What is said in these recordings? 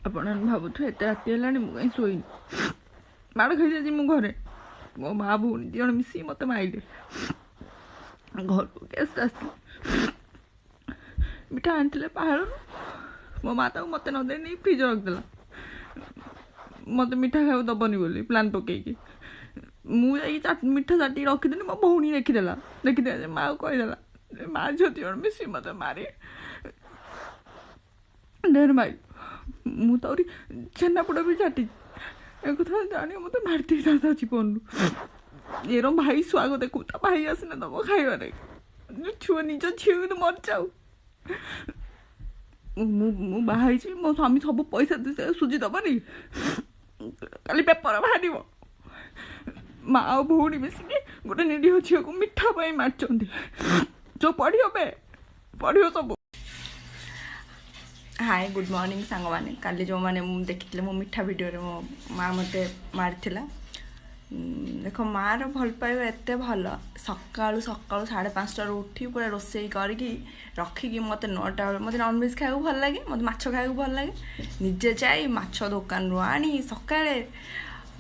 ଆପଣମାନେ ଭାବୁଥିବେ ଏତେ ରାତି ହେଲାଣି ମୁଁ କାହିଁ ଶୋଇନି। ମାଡ଼ ଖାଇଯାଇଛି ମୁଁ ଘରେ, ମୋ ମା ଭଉଣୀ ଦୁଇ ଜଣ ମିଶିକି ମୋତେ ମାଇଲେ। ଘରକୁ ଗେଷ୍ଟ ଆସିଥିଲେ, ମିଠା ଆଣିଥିଲେ ପାହାଡ଼ରୁ, ମୋ ମା ତାକୁ ମୋତେ ନ ଦେଇ ନେଇ ଫ୍ରିଜ୍ ରଖିଦେଲା, ମୋତେ ମିଠା ଖାଇବାକୁ ଦେବନି ବୋଲି ପ୍ଲାନ୍ ପକେଇକି। ମୁଁ ଯାଇକି ମିଠା ଚାଟିକି ରଖିଦେଲି, ମୋ ଭଉଣୀ ଦେଖିଦେଲା, ଦେଖିଦେଲା ଯେ ମାଆକୁ କହିଦେଲା। ମା ଝିଅ ଦୁଇ ଜଣ ମିଶିକି ମୋତେ ମାରି ଢେର ମାଇଲ। ମୁଁ ତ ଆହୁରି ଛେନାପୋଡ଼ ବି ଚାଟିଛି, ଏ କଥା ଜାଣି ମୋତେ ମାରି ଦେଇଥାନ୍ତା ଜୀବନରୁ। ଏର ଭାଇ ଶୁଆକୁ ଦେଖୁ, ତା ଭାଇ ଆସିଲେ ଦବ ଖାଇବାରେ। ଛୁଆ ନିଜ ଝିଅ କିନ୍ତୁ ମରିଯାଉ। ମୁଁ ମୁଁ ବାହା ହେଇଛି, ମୋ ସ୍ୱାମୀ ସବୁ ପଇସା ସୁଝି ଦବନି, କାଲି ପେପର ବାହାରିବ। ମା ଆଉ ଭଉଣୀ ମିଶିକି ଗୋଟେ ନିରୀହ ଝିଅକୁ ମିଠା ପାଇଁ ମାରିଛନ୍ତି। ଯୋଉ ପଢ଼ିବ ବେ ପଢ଼ିବ ସବୁ। ହାଏ, ଗୁଡ଼୍ ମର୍ଣ୍ଣିଂ ସାଙ୍ଗମାନେ। କାଲି ଯେଉଁମାନେ ମୁଁ ଦେଖିଥିଲେ ମୋ ମିଠା ଭିଡ଼ିଓରେ ମୋ ମା ମୋତେ ମାରିଥିଲା। ଦେଖ, ମାଆର ଭଲ ପାଇବା ଏତେ ଭଲ, ସକାଳୁ ସକାଳୁ 5:30ରୁ ଉଠି ପୁରା ରୋଷେଇ କରିକି ରଖିକି ମୋତେ 9ଟା ବେଳେ, ମୋତେ ନନଭେଜ୍ ଖାଇବାକୁ ଭଲ ଲାଗେ, ମୋତେ ମାଛ ଖାଇବାକୁ ଭଲ ଲାଗେ, ନିଜେ ଯାଇ ମାଛ ଦୋକାନରୁ ଆଣି ସକାଳେ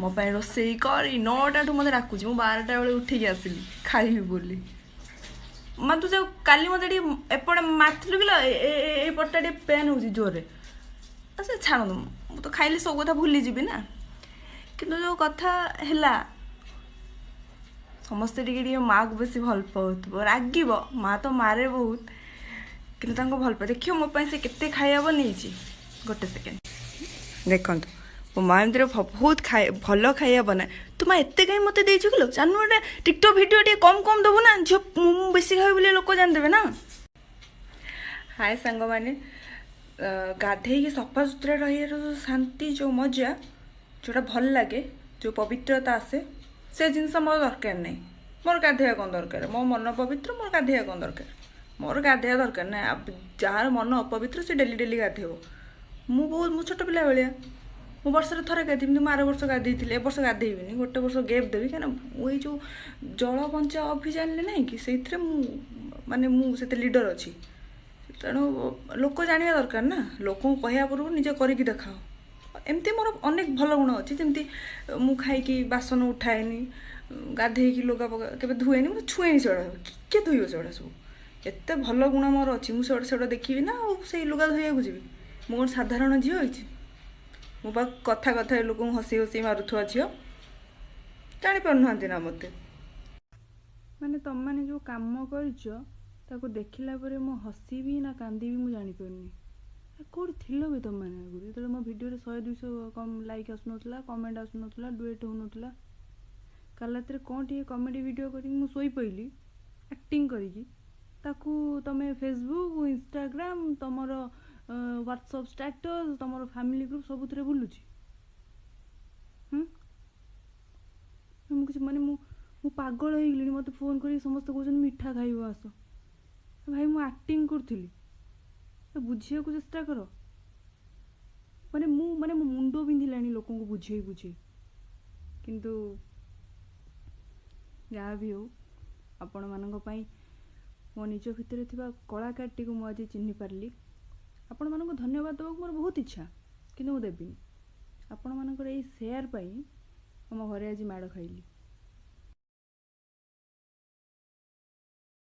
ମୋ ପାଇଁ ରୋଷେଇ କରି 9ଟାଠୁ ମୋତେ ଡାକୁଛି। ମୁଁ 12ଟା ବେଳେ ଉଠିକି ଆସିଲି ଖାଇବି ବୋଲି। ମା, ତୁ ଯୋଉ କାଲି ମୋତେ ଟିକେ ଏପଟେ ମାରିଥିଲୁ କିଲୋ, ଏଇ ପଟଟା ଟିକେ ପେନ୍ ହେଉଛି ଜୋରରେ। ସେ ଛାଡ଼ନ୍ତୁ, ମୁଁ ତ ଖାଇଲି ସବୁ କଥା ଭୁଲିଯିବି ନା। କିନ୍ତୁ ଯେଉଁ କଥା ହେଲା, ସମସ୍ତେ ଟିକେ ଟିକେ ମାଆକୁ ବେଶୀ ଭଲ ପାଉଥିବ, ରାଗିବ, ମା ତ ମାରେ ବହୁତ, କିନ୍ତୁ ତାଙ୍କୁ ଭଲ ପାଏ। ଦେଖିବ ମୋ ପାଇଁ ସେ କେତେ ଖାଇବା ବନେଇଛି। ଗୋଟେ ସେକେଣ୍ଡ ଦେଖନ୍ତୁ, ମୋ ମା ଏମିତିରେ ବହୁତ ଖାଏ, ଭଲ ଖାଇବା ବନାଏ। ତୁ ମା ଏତେ କାହିଁ ମୋତେ ଦେଇଛୁ କିଲୋ? ଜାନୁ, ଗୋଟେ ଟିକଟକ୍ ଭିଡ଼ିଓ ଟିକେ କମ୍ କମ୍ ଦେବୁ ନା ଝିଅ, ମୁଁ ବେଶୀ ଖାଇବି ବୋଲି ଲୋକ ଜାଣିଦେବେ ନା। ହାଏ ସାଙ୍ଗମାନେ, ଗାଧେଇକି ସଫାସୁତୁରା ରହିବାର ଯେଉଁ ଶାନ୍ତି, ଯେଉଁ ମଜା, ଯେଉଁଟା ଭଲ ଲାଗେ, ଯେଉଁ ପବିତ୍ରତା ଆସେ, ସେ ଜିନିଷ ମୋର ଦରକାର ନାହିଁ। ମୋର ଗାଧେଇବା କ'ଣ ଦରକାର? ମୋ ମନ ପବିତ୍ର, ମୋର ଗାଧେଇବା କ'ଣ ଦରକାର? ମୋର ଗାଧେଇବା ଦରକାର ନାହିଁ। ଯାହାର ମନ ଅପବିତ୍ର ସେ ଡେଲି ଡେଲି ଗାଧେଇବ। ମୁଁ ବହୁତ, ମୁଁ ଛୋଟ ପିଲା ଭଳିଆ, ମୁଁ ବର୍ଷରେ ଥରେ ଗାଧେଇବି। ମୁଁ ଆର ବର୍ଷ ଗାଧେଇଥିଲି, ଏ ବର୍ଷ ଗାଧେଇବିନି, ଗୋଟେ ବର୍ଷ ଗେପ୍ ଦେବି। କାହିଁକିନା ମୁଁ ଏଇ ଯେଉଁ ଜଳ ବଞ୍ଚା ଅଭିଯାନରେ ନାହିଁ କି, ସେଇଥିରେ ମୁଁ ମାନେ ମୁଁ ସେତେ ଲିଡ଼ର ଅଛି। ତେଣୁ ଲୋକ ଜାଣିବା ଦରକାର ନା, ଲୋକଙ୍କୁ କହିବା ପୂର୍ବରୁ ନିଜେ କରିକି ଦେଖାଅ। ଏମିତି ମୋର ଅନେକ ଭଲ ଗୁଣ ଅଛି, ଯେମିତି ମୁଁ ଖାଇକି ବାସନ ଉଠାଏନି, ଗାଧେଇକି ଲୁଗା ପକା କେବେ ଧୁଏନି, ମୁଁ ଛୁଏଁନି ସେଗୁଡ଼ା, କିଏ ଧୋଇବ ସେଗୁଡ଼ା ସବୁ। ଏତେ ଭଲ ଗୁଣ ମୋର ଅଛି, ମୁଁ ସେଗୁଡ଼ା ସେଗୁଡ଼ା ଦେଖିବି ନା ଆଉ ସେଇ ଲୁଗା ଧୋଇବାକୁ ଯିବି? ମୁଁ କ'ଣ ସାଧାରଣ ଝିଅ ହେଇଛି? ମୁଁ ବା କଥା କଥାରେ ଲୋକଙ୍କୁ ହସି ହସି ମାରୁଥିବା ଝିଅ, ଜାଣିପାରୁନାହାନ୍ତି ନା ମୋତେ? ମାନେ ତମମାନେ ଯେଉଁ କାମ କରିଛ ତାକୁ ଦେଖିଲା ପରେ ମୁଁ ହସିବି ନା କାନ୍ଦିବି ମୁଁ ଜାଣିପାରୁନି। କେଉଁଠି ଥିଲ ବି ତମମାନେ ଆଗରୁ, ଯେତେବେଳେ ମୋ ଭିଡ଼ିଓରେ 100 200 କମ୍ ଲାଇକ୍ ଆସୁନଥିଲା, କମେଣ୍ଟ ଆସୁନଥିଲା, ଡୁଏଟ୍ ହେଉନଥିଲା? କାଲି ରାତିରେ କ'ଣ ଟିକେ କମେଡ଼ି ଭିଡ଼ିଓ କରିକି ମୁଁ ଶୋଇପଡ଼ିଲି ଆକ୍ଟିଂ କରିକି, ତାକୁ ତମେ ଫେସବୁକ୍, ଇନଷ୍ଟାଗ୍ରାମ, ତମର ହ୍ୱାଟ୍ସଅପ୍ ଷ୍ଟାଟସ୍, ତମର ଫ୍ୟାମିଲି ଗ୍ରୁପ୍ ସବୁଥିରେ ବୁଲୁଛି। ମୁଁ କିଛି ମାନେ ମୁଁ ମୁଁ ପାଗଳ ହେଇଗଲିଣି। ମୋତେ ଫୋନ୍ କରିକି ସମସ୍ତେ କହୁଛନ୍ତି ମିଠା ଖାଇବ ଆସ। ଭାଇ, ମୁଁ ଆକ୍ଟିଂ କରୁଥିଲି, ବୁଝିବାକୁ ଚେଷ୍ଟା କର। ମାନେ ମୁଁ ମାନେ ମୋ ମୁଣ୍ଡ ବିନ୍ଧିଲାଣି ଲୋକଙ୍କୁ ବୁଝେଇ ବୁଝେଇ। କିନ୍ତୁ ଯାହା ବି ହଉ, ଆପଣମାନଙ୍କ ପାଇଁ ମୋ ନିଜ ଭିତରେ ଥିବା କଳାକାରଟିକୁ ମୁଁ ଆଜି ଚିହ୍ନି ପାରିଲି। ଆପଣମାନଙ୍କୁ ଧନ୍ୟବାଦ ଦେବାକୁ ମୋର ବହୁତ ଇଚ୍ଛା, କିନ୍ତୁ ମୁଁ ଦେବିନି। ଆପଣମାନଙ୍କର ଏଇ ସେୟାର ପାଇଁ ମୋ ଘରେ ଆଜି ମାଡ଼ ଖାଇଲି।